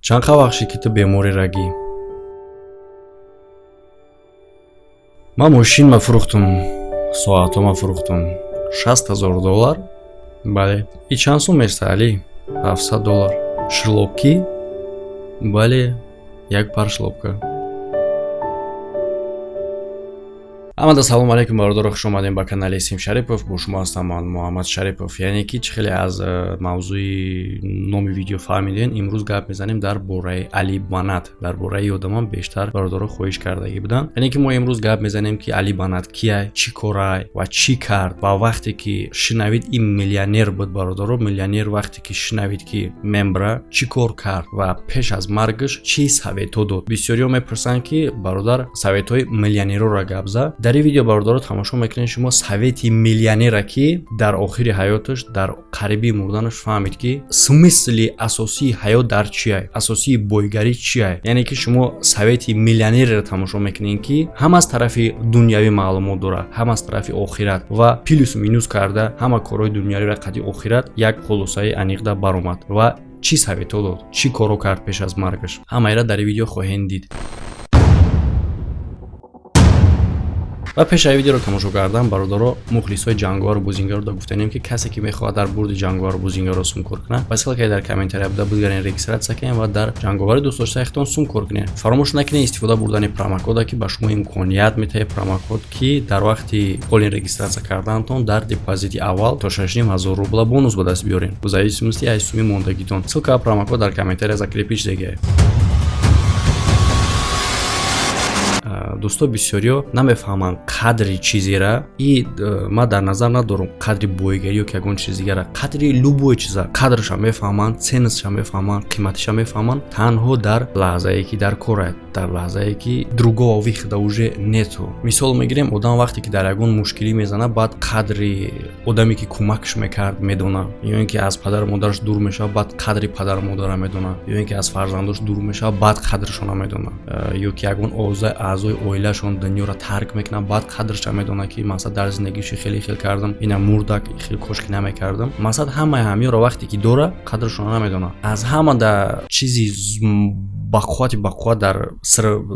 Чанд вақт шид, ки ту бемори рагӣ? Ман мошинма фурӯхтум, соатҳома фурӯхтум. 60 000 доллар? Бале. И чанд сум места, Алӣ? 700 доллар. Шлёпки? Бале, як пар шлёпка. Ҳамада салому алайкум, бародаро, хуш омадем ба канали Сим Шарипов. Бо шумо ҳастам ман, Муҳаммад Шарипов. Яъне ки чӣ хеле аз мавзӯи номи видео фаҳмидем, имрӯз гап мезанем дар бораи Али Банат. Дар бораи одамон бештар бародаро хоҳиш кардагӣ буданд. Яъне ки мо имрӯз гап мезанем, ки Али Банат кияй, чӣ корай ва чӣ кард. Ва вақте ки шинавид, ин миллионер буд, бародаро, миллионер. Вақте ки шинавид, ки мембра, чӣ кор кард ва пеш аз маргаш чӣ советҳо дод. Бисёриҳо мепурсанд, ки бародар, советҳои миллионерора гап зад. Дар ин видео, бародаро, тамошо мекунед шумо совети миллионера, ки дар охири ҳаёташ, дар қариби мурданаш фаҳмид, ки смысли асосии ҳаёт дар чиай, асосии бойгарӣ чиай. Яъне ки шумо совети миллионерро тамошо мекунед, ки ҳам аз тарафи дунявӣ маълумот дорад, ҳам аз тарафи охират, ва плюсу минус карда ҳама корҳои дунявиро қади охират як хулосаи аниқда баромад ва чӣ советҳо дод, чӣ корро кард пеш аз маргаш. Ҳамаира дар ин видео хоҳем дид. Ва пеш аз видеоро тамошо кардан, бародаро, мухлисҳои ҷанговару бозингаро да гуфтанем, ки касе ки мехоҳад дар бурди ҷанговару бозингаро сум кор кунад, ба ссылкаи дар комментария буда бидгарен, регистрация кунед ва дар ҷанговари дӯстдоштаи сум кор кунед. Фаромӯш накунед истифода бурдани промокода, ки ба шумо имконият метаҳад промокод, ки дар вақти полный регистрация карданатон дар депозити аввал то 6500 рубла бонус ба даст биёред, в зависимости аз суми мондагитон. Ссылка промокод дар комментария закрепить шудагиа. Дӯсто, бисёриҳо намефаҳманд қадри чизера. И ман дар назар надорам қадри бойгарӣ ё ки ягон чиз дигара, қадри любой чиза. Қадрша мефаҳманд, ценностша мефаҳманд, қиматиша мефаҳманд танҳо дар лаҳзае, ки дар корад, дар лаҳзае, ки другого выхода уже нету. Мисол мегирем: одам вақте ки дар ягон мушкилӣ мезанад, баъд қадри одаме, ки кӯмакш мекард, медонад, ё ин ки аз падару модараш дур мешавад, баъд қадри падару модара медонад, ё ин ки аз фарзандош дур мешавад, баъд қадршона медонад, ё ки ягон аъзои оилашон дунёро тарк мекунад, баъд қадрша медонад, ки мақсад дар зиндагиши хеле хел кардам, ина мурдак, хел кошки намекардам. Мақсад, ҳамаи ҳамёро вақте ки дора, қадршона намедонад. Аз ҳама да чизи бақуввати бақувват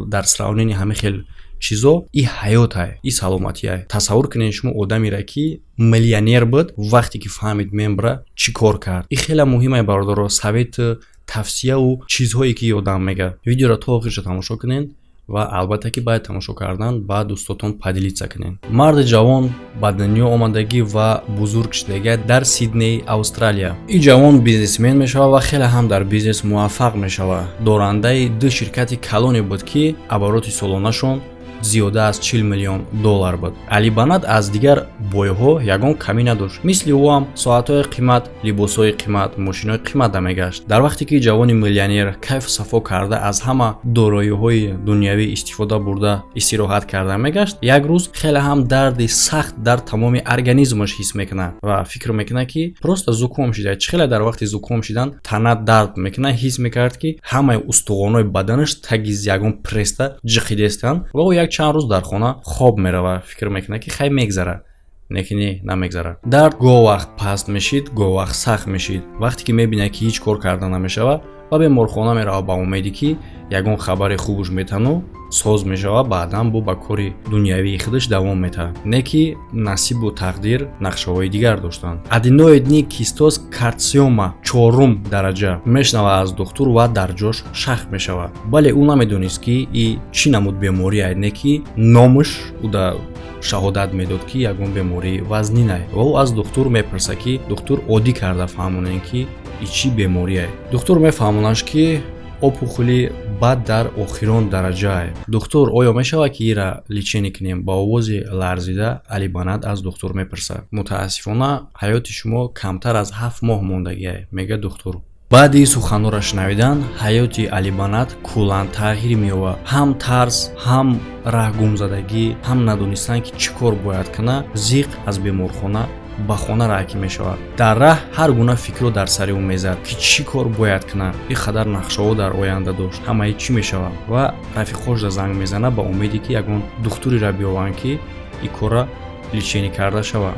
дар сравнении ҳама хел чизо и ҳаётай, и саломатиай. Тасаввур кунед шумо одамере, ки миллионер буд, вақте ки фаҳмид мембра, чӣ кор кард. И хеле муҳимае, бародаро, совету тавсияву чизҳое, ки одам мегӯяд. Видеоро то охирша тамошо кунед ва албатта ки баъд тамошо кардан ба дӯстотон поделиться кунед. Марди ҷавон ба дунё омадагӣ ва бузург шудагӣ дар Сидней, Австралия. Ин ҷавон бизнесмен мешавад ва хеле ҳам дар бизнес муваффақ мешавад. Дорандаи ду ширкати калоне буд, ки обороти солонашон зиёда аз 40 миллион доллар буд. Алибанат аз дигар бойҳо ягон камӣ надошт. Мисли ӯ ҳам соатҳои қимат, либосҳои қимат, мошинои қимат мегашт. Дар вақте ки ҷавони миллионер кайфу сафо карда, аз ҳама дороиҳои дунявӣ истифода бурда, истироҳат карда мегашт, як рӯз хеле ҳам дарди сахт дар тамоми организмаш ҳис мекунад ва фикр мекунад, ки просто зуком шида. Чӣ хеле дар вақти зуком шидан тана дард мекунад, ҳис мекард, ки ҳамаи устухонҳои баданаш таги ягон пресста ҷиқидестанд, ва ӯ як чанд рӯз дар хона хоб меравад. Фикр мекунад, ки хай, мегзарад. Лекин не, намегзарад. Дард гоҳ вақт паст мешид, гоҳ вақт сахт мешид. Вақте ки мебинад, ки ҳеҷ кор карда намешавад, ба беморхона меравад, ба умеде ки ягон хабари хубуш метану соз мешавад, баъдан бо ба кори дунявии худаш давом метаҳад. Не ки насибу тақдир нақшаҳои дигар доштанд. Аденоидный кистоз карцинома чорум дараҷа мешнавад аз духтур ва дар ҷош шах мешавад. Бале, ӯ намедонист, ки и чӣ намуд беморие, не ки номаш ӯ шаҳодат медод, ки ягон бемории вазнинае. Ва ӯ аз духтур мепурсад, ки духтур, оддӣ карда фаҳмонем, ки и чӣ беморие. Духтур мефаҳмонаш, ки опухоли бад дар охирон дараҷае. Духтур, оё мешавад, ки ира лечение кунем? Ба овози ларзида Алибанат аз духтур мепурсад. Мутаассифона, ҳаёти шумо камтар аз 7 моҳ мондагиае, мегӯяд духтур. Баъди суханҳоро шунавидан, ҳаёти Алибанат куллан тағйир меёбад. Ҳам тарс, ҳам раҳгумзадагӣ, ҳам надонистан, ки чӣ кор бояд кунад. Зиқ аз беморхона ба хона раҳкӣ мешавад. Дар раҳ ҳар гуна фикрро дар сари ӯ мезад, ки чӣ кор бояд кунад. Ин қадар нақшаҳо дар оянда дошт, ҳамаи чӣ мешавад? Ва рафиқҳошда занг мезанад, ба умеде ки ягон духтуреро биёванд, ки ин корра лечение карда шавад.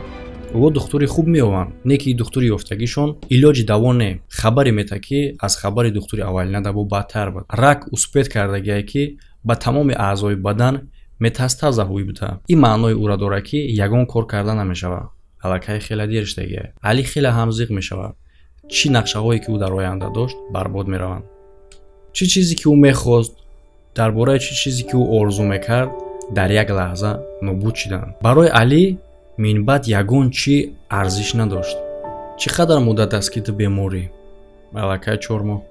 Ӯ духтури хуб меёванд, не ки духтури ёфтагишон илоҷи даво не, хабаре мета, ки аз хабари духтури аввалина даво бадтар буд. Рак успеть кардагие, ки ба тамоми аъзои бадан метастаза ҳуй бута. Ин маънои ӯра дорад, ки ягон кор карда намешавад, аллакай хеле дер шудагие. Али хеле ҳам зиқ мешавад. Чӣ нақшаҳое ки ӯ дар оянда дошт, барбод мераванд. Чӣ чизе ки ӯ мехост, дар бораи чӣ чизе ки ӯ орзу мекард, дар як лаҳза нобуд шуданд. Барои Алӣ минбаъд ягон чӣ арзиш надошт. Чӣ қадар муддат аст, ки ту беморӣ? Аллакай 4 моҳ.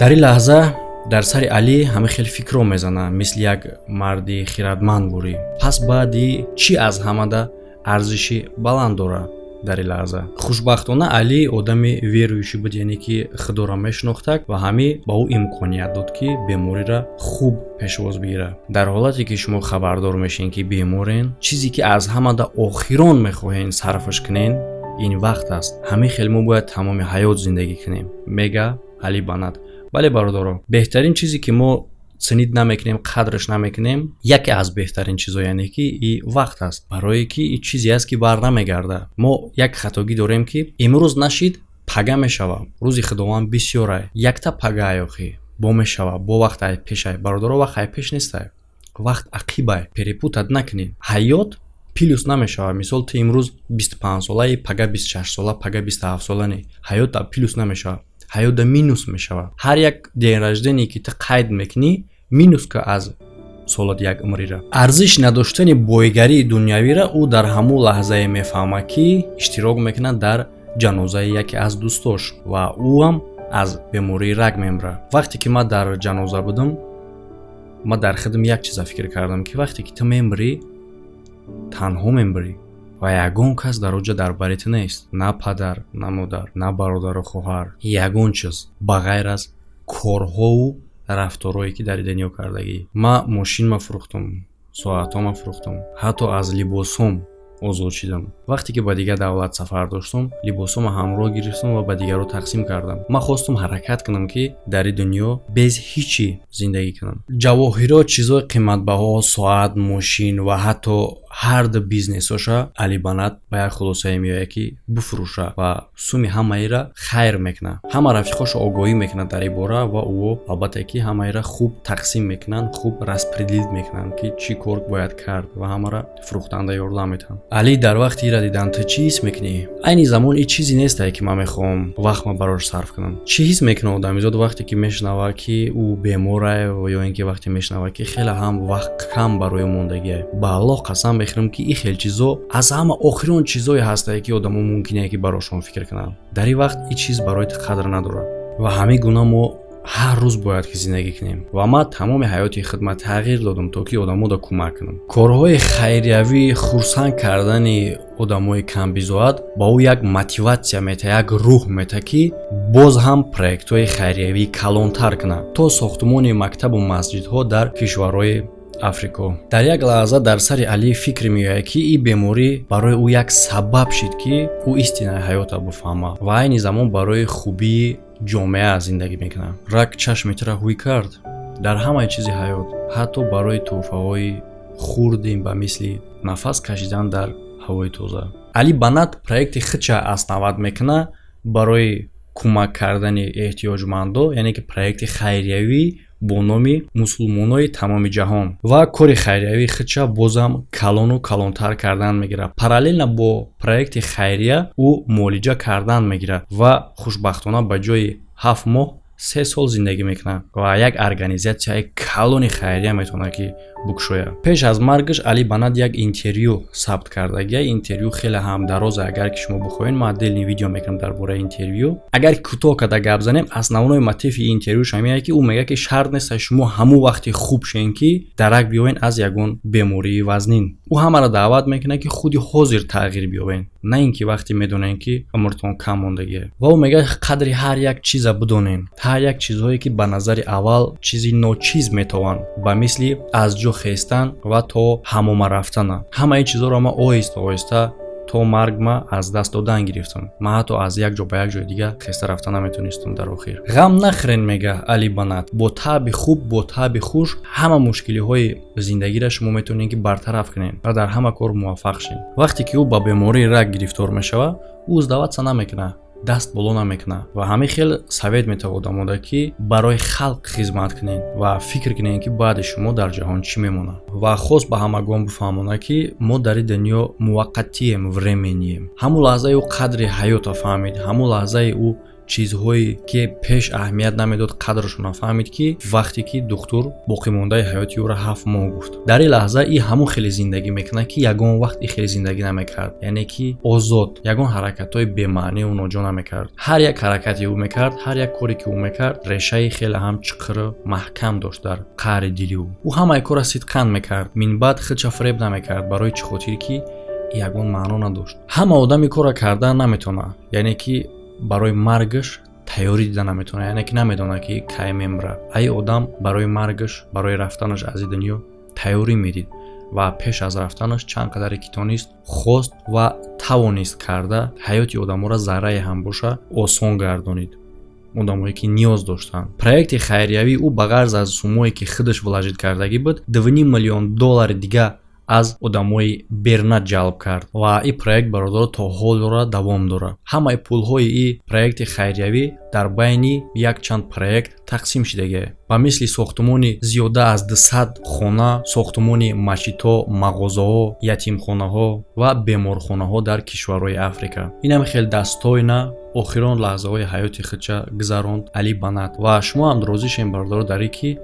Дар ин лаҳза дар сари Алӣ ҳама хел фикрро мезанад, мисли як марди хирадманд ворӣ. Пас баъди чӣ аз ҳамада арзиши баланд дорад дар ин лаҳза? Хушбахтона, Алӣ одами верующий буд, яъне ки худоро мешинохтак, ва ҳамин ба ӯ имконият дод, ки бемориро хуб пешвоз бигирад. Дар ҳолате ки шумо хабардор мешавед, ки беморен, чизе ки аз ҳамада охирон мехоҳен сарфаш кунен, ин вақт аст. Ҳамин хел мо бояд тамоми ҳаёт зиндагӣ кунем, мега Али Банат. Бале, бародаро, беҳтарин чизе ки мо ценить намекунем, қадраш намекунем, яке аз беҳтарин чизо, яъне ки и вақт аст, барое ки и чизе аст, ки бар намегарда. Мо як хатогӣ дорем, ки имрӯз нашид, пага мешава. Рӯзи Худованд бисёрай, якта пага охи бо мешава, бо вақт ай пешай. Бародаро, вақт ай пеш нестай, вақт ақибай, перепутать накунед. Ҳаёт плюс намешавад. Мисол, ту имрӯз 25-солаи, пага 26-сола, пага 27-сола. Не, ҳаёт плюс намешавад, ҳаёт да минус мешавад. Ҳар як день рождение, ки ту қайд мекунӣ, минус ка аз солат як умрира. Арзиш надоштани бойгарии дунявира ӯ дар ҳамун лаҳзае мефаҳмад, ки иштирок мекунад дар ҷанозаи яке аз дӯстош ва ӯ ҳам аз бемории рак мемирад. Вақте ки ман дар ҷаноза будам, ман дар худам як чиза фикр кардам, ки вақте ки ту мемирӣ, танҳо мемирӣ ва ягон кас дар оҷа дар бари ту нест: на падар, на модар, на бародару хоҳар, ягон чиз ба ғайр аз корҳову рафторҳое, ки дар дунё кардагӣ. Ман мошинма фурӯхтам, соатҳома фурӯхтам, ҳатто аз либосом озод шидам. Вақте ки ба дигар давлат сафар доштам, либосома ҳамроҳ гирифтам ва ба дигарро тақсим кардам. Ман хостум ҳаракат кунам, ки дар ин дунё без ҳичи зиндагӣ кунам. Ҷавоҳирот, чизҳои қиматбаҳо, соат, мошин ва ҳатто ҳар ду бизнесоша Алибанат ба як хулосае меояд, ки бифурӯша ва суми ҳамаира хайр мекунад. Ҳама рафиқошо огоҳӣ мекунад дар ин бора ва ӯ албатта ки ҳамаира хуб тақсим мекунанд, хуб распределить мекунанд, ки чӣ кор бояд кард, ва ҳамара фурӯхтанда ёрдам метаҳанд. Али дар вақти ира дидан: «Ту чӣ ҳис мекунӣ?» Айни замон ин чизе нестае, ки ман мехоҳам вақтма барош сарф кунам. Чӣ ҳис мекунад одамизод, вақте ки мешунавад, ки ӯ беморае, ё ин ки вақте мешунавад, ки хеле ҳам вақт кам барои мондагие? Ба Аллоҳ қасам мехӯрам, ки ин хел чизо аз ҳама охирон чизое ҳастае, ки одамо мумкине, ки барошон фикр кунанд. Дар ин вақт ин чиз барои ту қадр надорад. Ва ҳамин гуна мо ҳар рӯз бояд ки зиндагӣ кунем. Ва ман тамоми ҳаёти худма тағйир додам, то ки одамода кӯмак кунам. Корҳои хайриявӣ, хурсанд кардани одамои камбизоат ба ӯ як мотиватсия мета, як рӯҳ мета, ки боз ҳам проектҳои хайриявии калонтар кунад, то сохтмони мактабу масҷидҳо дар кишварҳои Африко. Дар як лаҳза дар сари Алӣ фикр меояд, ки ин беморӣ барои ӯ як сабаб шид, ки ӯ истинаи ҳаётро бифаҳмад ва айни замон барои хубии ҷомеа зиндагӣ мекунад. Рак чашми тура ҳуй кард дар ҳамаи чизи ҳаёт, ҳатто барои тӯҳфаҳои хурдем, ба мисли нафас кашидан дар ҳавои тоза. Али Банат проекти худша основать мекунад барои кӯмак кардани эҳтиёҷмандо, яъне ки проекти хайриявӣ бо номи «Мусулмонои тамоми ҷаҳон», ва кори хайриявии худша бозам калону калонтар кардан мегирад. Параллельно бо проекти хайрия ӯ муолиҷа кардан мегирад ва хушбахтона ба ҷои 7 моҳ 3 сол зиндагӣ мекунад ва як организатсияи калони хайрия метавонад, ки букшояд. Пеш аз маргаш Али Банат як интервю сабт кардагия. Интервю хеле ҳам дароза. Агар ки шумо бихоҳед, ман отдельный видео мекунам дар бораи интервю. Агар кӯтоҳ карда гап занем, основной мотиви интервюш ҳамине, ки ӯ мегӯяд, ки шарт нест шумо ҳамон вақте хуб шен, ки дарак биёвен аз ягон бемории вазнин. Ӯ ҳамаро даъват мекунад, ки худи ҳозир тағйир биёбен, на ин ки вақте медонем, ки умртон кам мондагие. Ва ӯ мегӯяд: қадри ҳар як чиза бидонем, ҳар як чизҳое, ки ба назари аввал чизи ночиз метавонанд, ба мисли аз ҷо хестан ва то ҳамома рафтана. Ҳамаи ин чизҳоро ман оҳиста оҳиста То марг ма аз даст додан гирифтам. Ман ҳатто аз як ҷо ба як ҷои дига хеста рафта наметонистам. Дар охир ғам нахӯрен, мега Али Банат. Бо таъби хуб, бо таъби хуш ҳама мушкилиҳои зиндагиро шумо метавонед, ки бартараф кунед ва дар ҳама кор муваффақ шед. Вақте ки ӯ ба бемории рак гирифтор мешавад, ӯ сдаваться намекунад, даст боло намекунад ва ҳамин хел совет метавад одамода, ки барои халқ хизмат кунед ва фикр кунед, ки баъди шумо дар ҷаҳон чӣ мемонад. Ва хост ба ҳамагон бифаҳмонад, ки мо дар ин дунё муваққатием, временный ем. Ҳамун лаҳзаи ӯ қадри ҳаётро фаҳмид, ҳамун лаҳзаи ӯ чизҳое ки пеш аҳамият намедод, қадрашонро фаҳмид, ки вақте ки духтур боқимондаи ҳаёти ӯро 7 моҳ гуфт. Дар ин лаҳза и ҳамун хеле зиндагӣ мекунад, ки ягон вақт и хеле зиндагӣ намекард, яъне ки озод, ягон ҳаракатҳои бемаънию ноҷо намекард. Ҳар як ҳаракате ӯ мекард, ҳар як коре ки ӯ мекард, решаи хеле ҳам чиқиру маҳкам дошт дар қаъри дили ӯ. Ӯ ҳамаи корро сидқан мекард, минбаъд худша фиреб намекард. Барои чӣ хотир ки ягон маъно надошт. Ҳама одами корро кардан наметавонад, яъне ки барои маргаш тайёрӣ дида наметавонад, яъне ки намедонад, ки кай мемирад. Ай одам барои маргаш, барои рафтанаш аз ин дунё тайёрӣ медид ва пеш аз рафтанаш чанд қадаре ки тонист, хост ва тавонист карда, ҳаёти одаморо заррае ҳам боша осон гардонид, одамое ки ниёз доштанд. Проекти хайриявии ӯ ба ғарз аз суммое ки худаш вложить кардагӣ буд, 2,5 миллион доллари дига аз одамои берна ҷалб кард ва ин проект, бародаро, то ҳолро давом дорад. Ҳамаи пулҳои ин проекти хайриявӣ дар байни якчанд проект тақсим шудагиа, ба мисли сохтумони зиёда аз 200 хона, сохтумони масҷидҳо, мағозаҳо, ятимхонаҳо ва беморхонаҳо дар кишварҳои Африка. Инам хел достойно охирон лаҳзаҳои ҳаёти худша гузаронд Али Банат. Ва шумо ҳам розӣ шем, бародаро, дар ин ки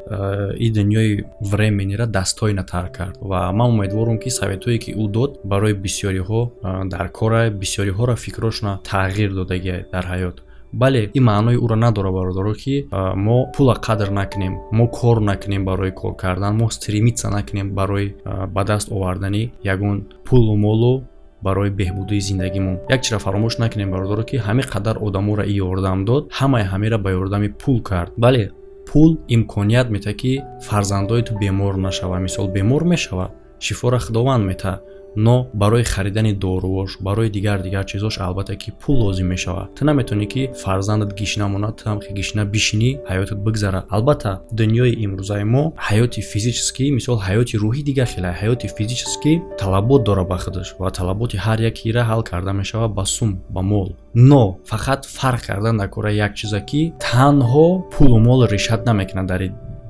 ин дунёи временный ра достойно тарк кард. Ва ман умедворам, ки советҳое ки ӯ дод, барои бисёриҳо дар кора, бисёриҳоро фикрошона тағйир додагия дар ҳаёт. Бале, ин маънои ӯро надорад, бародаро, ки мо пула қадр накунем, мо кор накунем. Барои кор кардан мо стремиться накунем, барои ба даст овардани ягон пулу молу, барои беҳбудии зиндагимон. Як чизро фаромӯш накунем, бародаро, ки ҳамин қадар одаморо и ёрдам дод, ҳамаи ҳамеро ба ёрдами пул кард. Бале, пул имконият метаҳад, ки фарзандои ту бемор нашавад. Мисол, бемор мешавад, шифоро Худованд метаҳад, но барои харидани доруош, барои дигар дигар чизош албатта ки пул лозим мешавад. Ту наметавонӣ, ки фарзандат гишна монад, ту ҳам ки гишна бишинӣ, ҳаётат бигзарад. Албатта, дунёи имрӯзаи мо, ҳаёти физический, мисол, ҳаёти рӯҳӣ дигар хела, ҳаёти физический талабот дорад ба худаш ва талаботи ҳар якира ҳал карда мешавад ба сум, ба мол. Но фақат фарқ кардан дар кора як чиза, ки танҳо пулу мол решать намекунад дар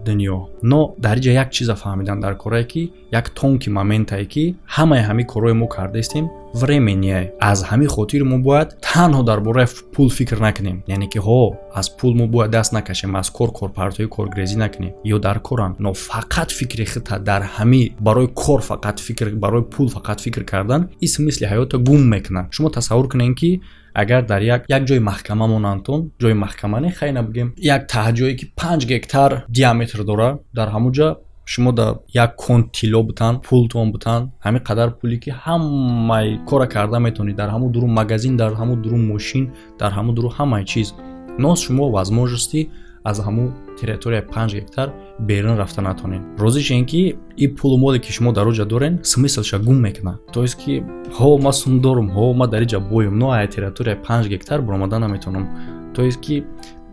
дунё. Но дар инҷа як чиза фаҳмидан дар корае, ки як тонкий моментае, ки ҳамаи ҳамин корҳое мо кардаистем временный ае. Аз ҳамин хотир мо бояд танҳо дар бораи пул фикр накунем, яъне ки ҳо, аз пул мо бояд даст накашем, аз кор корпартоӣ, коргрезӣ накунем ё дар корам, но фақат фикри худта дар ҳамин барои кор фақат фикр, барои пул фақат фикр кардан, ин смысли ҳаётро гум мекунад. Шумо тасаввур кунед, ки агар дар як ҷои маҳкама монандтон, ҷои маҳкама не, хайна бигем, як таҳҷое ки 5 гектар диаметр дорад, дар ҳамун ҷа шумо дар як кон тилло бутан, пултон бутан, ҳамин қадар пуле ки ҳамаи кора карда метавонед, дар ҳамун дуру магазин, дар ҳамун дуру мошин, дар ҳамун дуру ҳамаи чиз, но шумо возможности аз ҳамун территорияи 5 гектар берун рафта натонед. Розӣ шен, ки ин пулу моле ки шумо дар оҷа дорен, смысл ша гум мекунад. То есть ки ҳо, ма сум дорум, ҳо, ма дар иҷа боем, но ая территорияи 5 гектар баромада наметавонам. То есть ки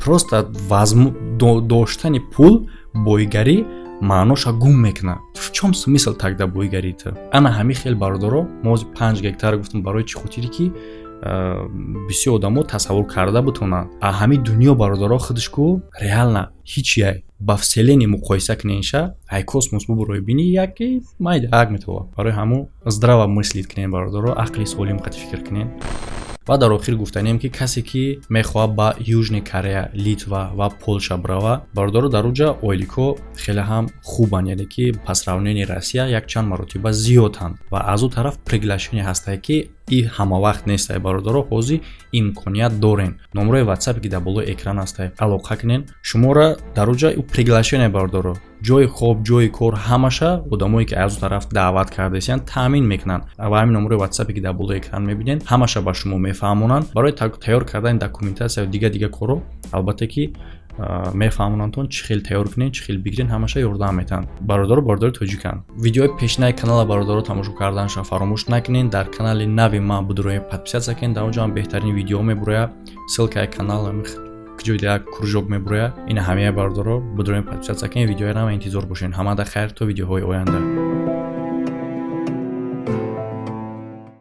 просто доштани пул боигарӣ маъноша гум мекунад. В чём смысл тогда боигарии ту? Ана ҳамин хел, бародаро, мо 5 гектар гуфтам барои чӣ хотире ки бисёр одамо тасаввур карда бутонанд. А ҳамин дунё, бародаро, худаш ку реально ҳичия. Ба вселенная муқоиса куненша, ай космос бубурои бини, яке майда як метавад. Барои ҳамун здраво мыслить кунен, бародаро, ақли солим қати фикр кунен. Ва дар охир гуфтанем, ки касе ки мехоҳад ба Южный Корея, Литва ва Полша бирава, бародаро, дар уҷа ойликҳо хеле ҳам хубанд, яъне ки по сравнению Россия якчанд маротиба зиёданд. Ва аз ӯ тараф приглашение ҳастае, ки и ҳамавақт нестае, бародаро. Ҳозир имконият дорем, номерои ватсапе ки дар болои экран ҳастае, алоқа кунен. Шуморо дар уҷа приглашение, бародаро, ҷои хоб, ҷои кор, ҳамаша одамое ки аз ӯ тараф даъват кардаистиянд, таъмин мекунанд. Ва ҳамин номерои ватсапе ки дар болои экран мебинед, ҳамаша ба шумо мефаҳмонанд барои тайёр кардани документация, дига дига корро, албатта ки. Мефаҳмонандтон, чӣ хел тайёр кунед, чӣ хел бигирен, ҳамаша ёрдам метаҳанд. Бародаро, бародари тоҷиканд. Видеои пешинаи канала, бародаро, тамошо карданашро фаромӯш накунед. Дар канали нави ман будурои подписаться кунед, дар он ҷо ҳам беҳтарин видеоҳо мебурояд. Ссылкаи канал ҷойда як кружок мебурояд. Ина ҳамаи, бародаро, будурои подписаться кунед, видеои нава интизор бошед. Ҳамада хайр, то видеоҳои оянда.